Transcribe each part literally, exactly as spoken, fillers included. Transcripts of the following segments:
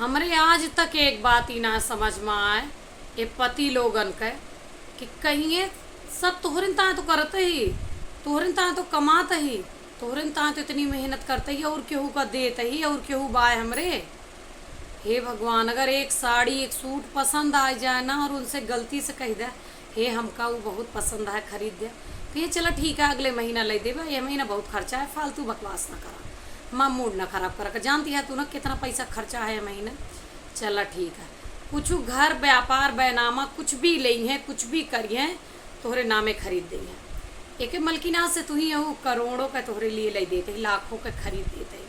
हमरे आज तक एक बात ई ना समझ में आए, ए पति लोगन के, कि कहिए सब तोहरे ताए तो करत ही, तोहरे ताए तो कमात ही, तोहरे ताए तो इतनी मेहनत करत ही, और केहू का देत ही, और केहू बाय हमरे। हे भगवान, अगर एक साड़ी, एक सूट पसंद आ जाए ना और उनसे गलती से कह दे, "हे, हमका उ बहुत पसंद है, खरीद दे," तो ये, "चला ठीक है, अगले महीना ले देबा, ये महीना बहुत खर्चा है, फालतू बकवास ना करा, हमार मूड ना खराब करा।" जानती है तू ना कितना पैसा खर्चा है ये महीना। चला ठीक है, कुछ घर व्यापार बैनामा कुछ भी लेइहें, कुछ भी करिहें, तोहरे नामे खरीद देइहें। एके मलकिना से तू ही हो, करोड़ों का तोहरे लिए ले देते ही, लाखों का खरीद देते ही।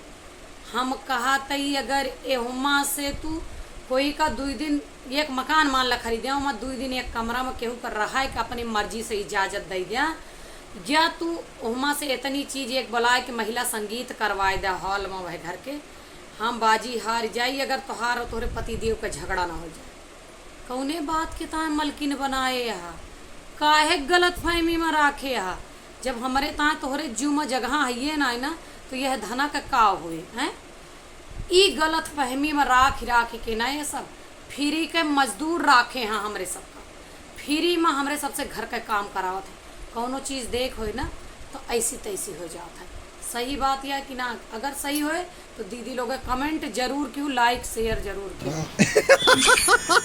हम कहा तई, अगर एहुमा से तू कोई का दुई दिन एक मकान मान ला खरीदे, ओमा दुई दिन एक कमरा में केहू का रहा है कि अपनी मर्जी से इजाजत दे दिया, या तू ओहमा से इतनी चीज एक बुलाए कि महिला संगीत करवाए दे हॉल में वह घर के, हम बाजी हार जाई अगर तोहार और तोहरे पति देव का झगड़ा ना हो जाए। कौने बात के ताए मलकिन बनाए हा? काहे गलत फहमी में राखे हा? जब हमरे ताए तोहरे जू में जगह हइये ना, ना, तो यह धना का का होए, हैं? ई गलत फहमी में राख, राख के ना ये सब फ्री के मजदूर राखे हैं हमरे सबका, फ्री में हमरे सबसे घर का काम करावत है। कौनो चीज देख होए ना तो ऐसी तैसी हो जात है। सही बात या कि ना? अगर सही होए तो दीदी लोग कमेंट जरूर किहू, लाइक शेयर जरूर किहू।